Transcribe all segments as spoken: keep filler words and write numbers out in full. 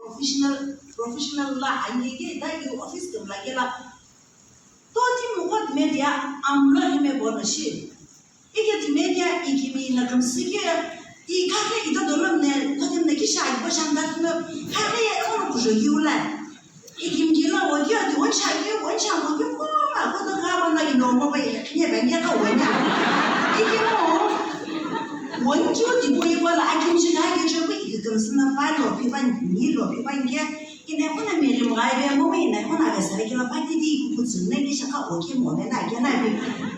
Professional, professional la ani ke da yu office ke la ke la. Totimi qo timi dia amlo hime bono shi. Ike timi dia ikimi na kamsike. Ika ke ito dolom ne, totimi na kisha ibo shanda tino. Kake ye ono kujo yula. Ikimjila wokio di wonshakio, wonsha wokio, kuma koto kama na ino mo ba ye, nye ba nye ka wonya. Ikimo, wonkio di bo ikola akimjila ke choku ikikimsina pa lo pi ba ni lo pi ba nye. Ina kona meri mo ai be mo ina kona be sare kila pa ti di ikukutsu na ke shaka oke mo na ke na bi.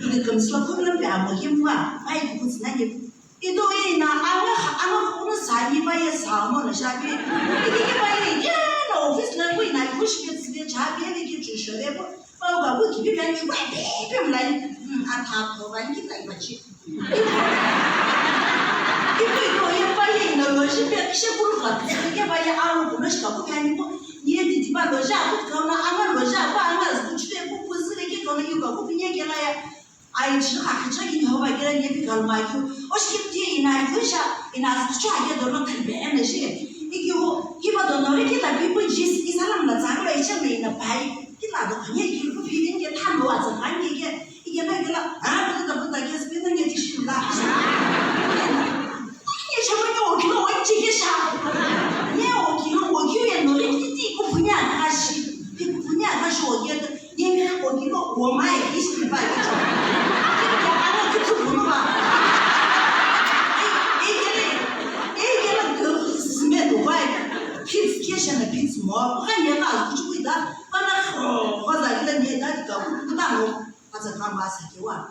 Ikikimsila problem be amo ke mo ba, ba ikukutsu na ke. Ito ina, anga, anga kuno sani pa ye samo na shapi. Ito ke pa ye, ye na office la ku ina ku shi ke tsike chapi ye ke chu shole ko. Pa ba ku ki bi kan ni kwa pe pe mlai. Hmm, a ta ko ba ni ta ba chi. Ito, ito ye pa ye na lo shi pe shi ku ru ka. Ke pa ye a ru ku na shi ka ku kan ni ko. Ye ti ti ba lo ja ku ka na anga lo ja pa anga ku chi pe ku ku zi ke ka na yu ka ku pi ye ke la ya. Ai, chiri kha khicha ki Jehova kira nye pi kalma ki. O shi ki ina ki sha, ina su cha ke do no kan be ene shi. Iki ho, ki ba do no ri ki la pi bu jis, i salam la za la icha me ina pai. Ki la do nye ki ku pi din ke tha no a za kan ke ke. Iki na ki la, a bu da bu da ke spi na nye ti shi la. Nye shi mo nye o ki lo o chi ke sha. Nye o ki lo o ki ye no ri ki ti ku pu nya ka shi. Pi ku pu nya ka shi o ke. Yemi okilo womai ishi pa kicho. Yemi ana kitu kunuba. Ikele, ikele zime do bai. Pits kesha na pits mo. Kan yena kuchu kuida. Kana ko za gila ni da ka kuda mo. Aza kama sakewa.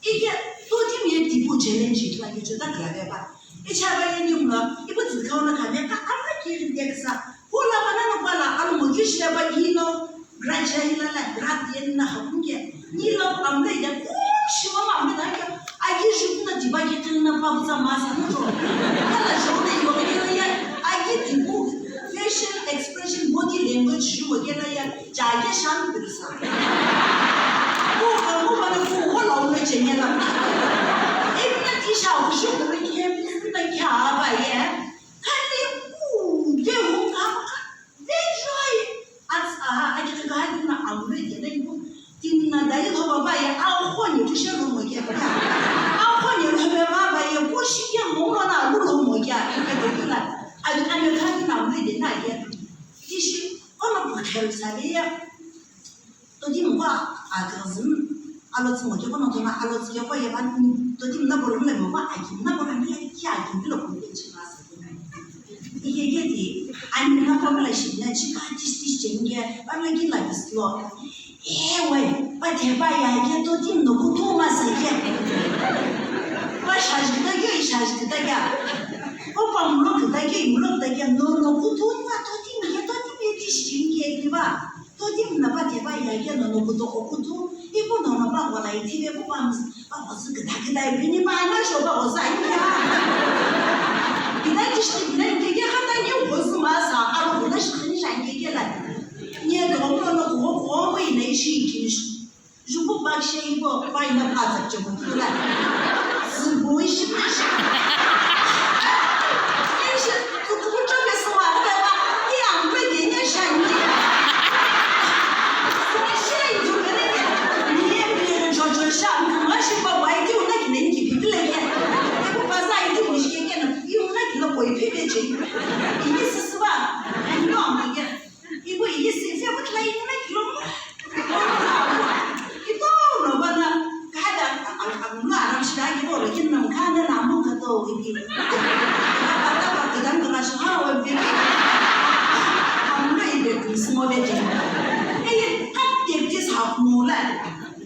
Ike, totimi ye tipu challenge itwa kicho ta kla beba. Icha ba ye ni mla, ipu tsi kauna ka me ka amra ki ri teksa. Ko la bana no pala, anu mo kishi ya ba ki no, grudge ya ila la, grudge ye na ha kunge. Ni lo amre ya, ko shi ma ma me da ke. Ai ki shu na tiba ke kan na pa bu za ma sa no to. Kala jo ne yo ke ya, ai ki tipu, facial expression, body language ju mo ke na ya. Chake shan pirisa. Ku, ku bana ku, ku la ume chengela. Ipna tisha ushu kume ke, ipna kya ba ye. Kani ku, ke hunga, ve joy. Ats, aha, ake ke gani na amre ke na ibu. Tinna dai lo baba ye, au khoni tushe lo mo ke. Au khoni lo baba ye, ku shi ke mo lo na lo mo ke. Ke ke la. Ai, ai, kani na amre ke na ke. Tishi, ono bukhel sabiya. Totimi ko akazim, alo tsimo ke kono tona, alo tsike ko ye ban, totimi na bolo mle mo ba aki, na bolo mle ki aki, bilo ko ke chi ba sa. Ike ke ti, ani na ko mle shi na chi ka tis tis chenge, ba mle ki la bis lo. Ewe, ba te ba ya ke totimi no kutu ma sa ke. Ba shaji da ke, shaji da ke. Ko pa mlo da ke, mlo da ke, no, no kutu ma totimi ke, totimi ti shi ke ni ba. Totimi na pa te pa ya ke no no kuto o kutu, ipo no no pa wala iti ve po pa mus, pa wasu kita kita ipi ni pa na sho pa wasa ni ya. Kita kishti kita ke ke kata ni wasu ma sa, a lo na shi ni sha ke ke la. Ni to no no ko ko mo ina ishi kinish. Jubu bakshe ipo pa ina pa za che mo kula. Zubu ishi ishi. Ishi, kukucha ke swa, ba, ba, i ambe de ne shani. Swa shi ju ne, ni e bi jo jo sha, ma shi ba ba i ju na ki ne ki bi le ke. E ku pa sa i ju ni ke ke na, i na ki lo ko i pe be je. Ini siswa, ani no ma ke. Ibu ili si, si abu tlai na kilo. Ito, no bana, kada, ang, ang, ang, no, aram shida ki bolo, kin nam kana na mo kato, ibi. Kada, kada, kada, kada, shi, ha, wa, bi. Ang, no, ibe, kum, sumo, be, je. Eh, kat, de, de, sa, mo, la.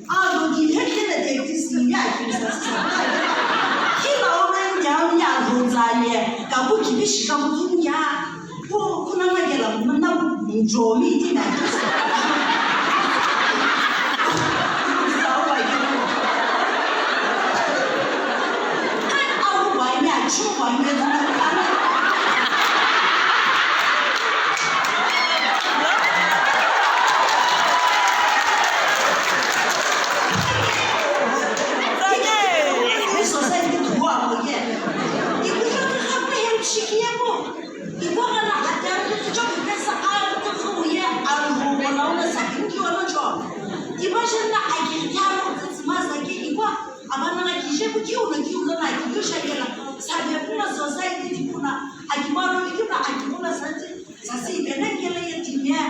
Ado ki hekene de tisi ya ki sa sa. Ki la o men ya ya lo za ye. Ka bu ki bi shi ka bu tun ya. Ko kuna ma ke la na jo mi ti na. Sa wa ye. Ai au wa ya chu wa ye. Shakela, sabe kuna society tipuna, akimaro ikuna, akimuna sati, sasi ipenengela ye timia.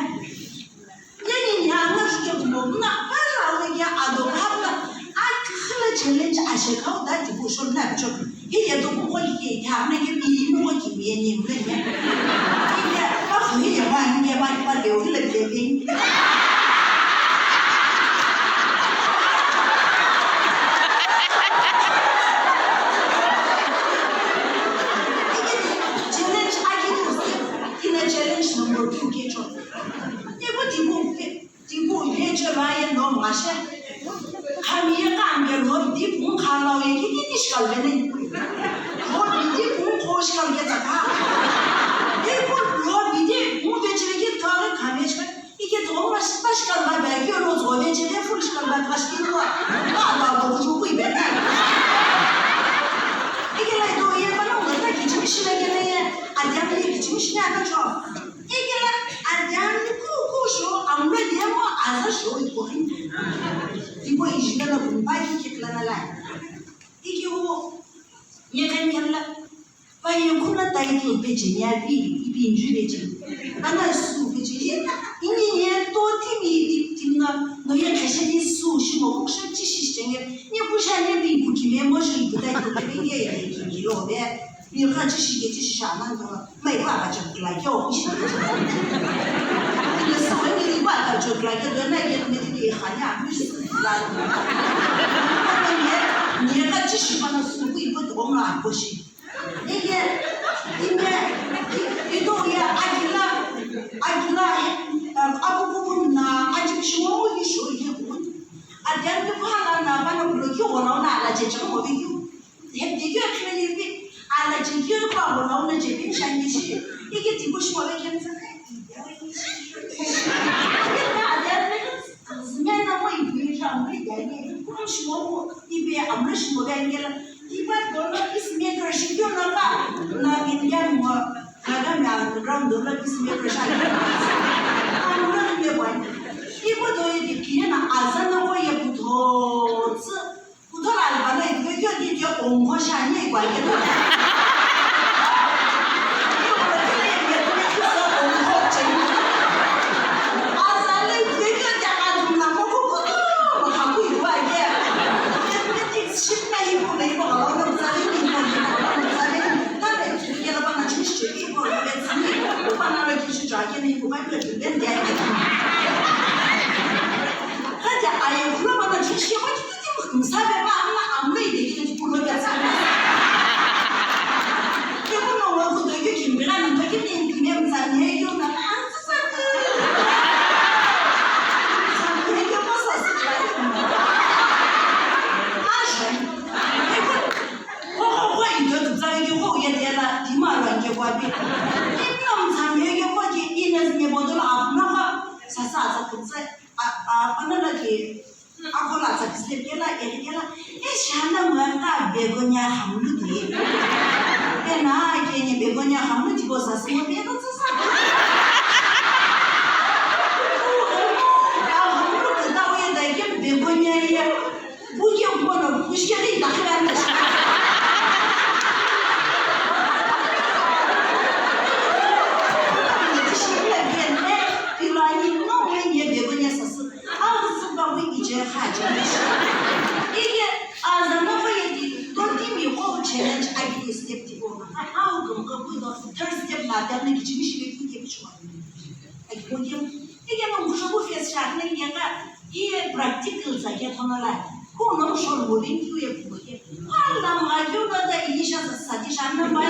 Yeni ni anga shike kumo, mna, para awe ya ado kapla, akhala challenge ashekau da tipu shon na bichok. Hi ya to ko ki ya, na ke bi mo ki mi ni mle. Hi ya, ba fu hi ya ba ni ya ba ba de o le de. Challenge akini usi, ina challenge number two ke cho. Ibu tipu, tipu ye che ba ye no ma she. Kami ye kan ye ro tipu kha la ye ki ki ti shikal bene. Ro tipu ko shikal ke ta ka. Ibu ro tipu be che ki ka kami che. Ike to ma shi, ma shikal ba ba, ike no zo ve che le full shikal ba, ma shikal ba. Ba ba bo ju ku ibe na. Ike la to ye ba no ta ki chimi shi na ke le ye. Adia ye ki chimi shi na ka cho. Ike la adia ku ku sho, amre le mo aza sho iko hin. Iko ijina na kumba ki ke kla na la. Ike wo. Ye kan kan la. Paye kuna title peche ya pi, ipi injui peche. Ana su peche ye, ini ye to timi, ti-, timna, no ye kashe ni su, shimo kuksha chishi chenge. Ni kusha ni pi kuki me mo shi kutai kutai nge ye ki ki lo be. Ni ka chishi ke chishi sha man do. Mai pa ka chok la kyo kushi. Ni so ni pa ka chok la kyo na ye me ni khanya mi su la. Ni ka chishi pa na su ku ipo to ma ko shi. Ike, ike, i-, ito ya akila, akila, eh, abu kubu na, aji shiwo mo ki sho ye kubu. Adia ni pala na bana kulo ki wona na ala je chama mo ki. He de ki kile ye bi, ala je ki pa wona na je bi shangi shi. Ike ti ko shi mo be ken sa. Adia ni Zimena mo ipi sha mo idani, kuro shimomu, ipi amre shimo bengela, ipa dono peacemaker shikyo na pa, na Indian mo, na ga na ground dono peacemaker sha. Amre ni me wani. Ipo do ye dikiye na azana ko ye buto, tsu, buto la alba na ipi kyo di kyo ongo sha ni kwa ye. Sasa, sasa, kunsa, a, a, panala ki, ako la, sa, kisle, kela, eri, kela, e, shana, mwa, ka, begonia, hamlu, di. E, na, ke, nye, begonia, hamlu, di, ko, sa, simo, be, ko, sa, sa. A, hamlu, ke, ta, we, da, ke, begonia, ya. Buye kumono, kushikeri dakhilani. Pilani no wenye begonya sasü. Au suka wi ije khaje. Ige azana ko yedi, to timi ko challenge agi step tipo. Au gum ko kudo third step la tamne kichimi shile kike bichwa. Agi ko yem, ige no musho ko face shot ne yega. Iye practical za ke thono la. Ku no shol mo din ku ye ku ke. Ala ma ju na da ini sha sa sa di sha na ma.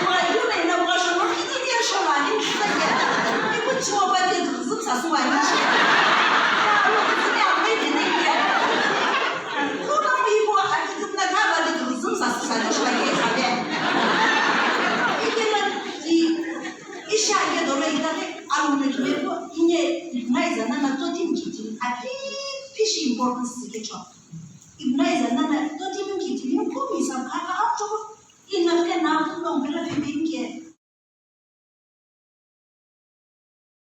Ma ju na ina ma shol mo ki ti ya shol ma din sa ke. Ni ku chi mo ba de zu sa su wa ni. Ku no mi ko a ki na ka ba de zu sa su sa di sha ke sa de. Ike na di Isha ye dolo itale, alumni kimepo, inye, ignaiza nana totim kitim, api, pishi importance sikecho. Ignaiza nana totim kitim, kumi sa kaka apcho, ina pe na kuno mbele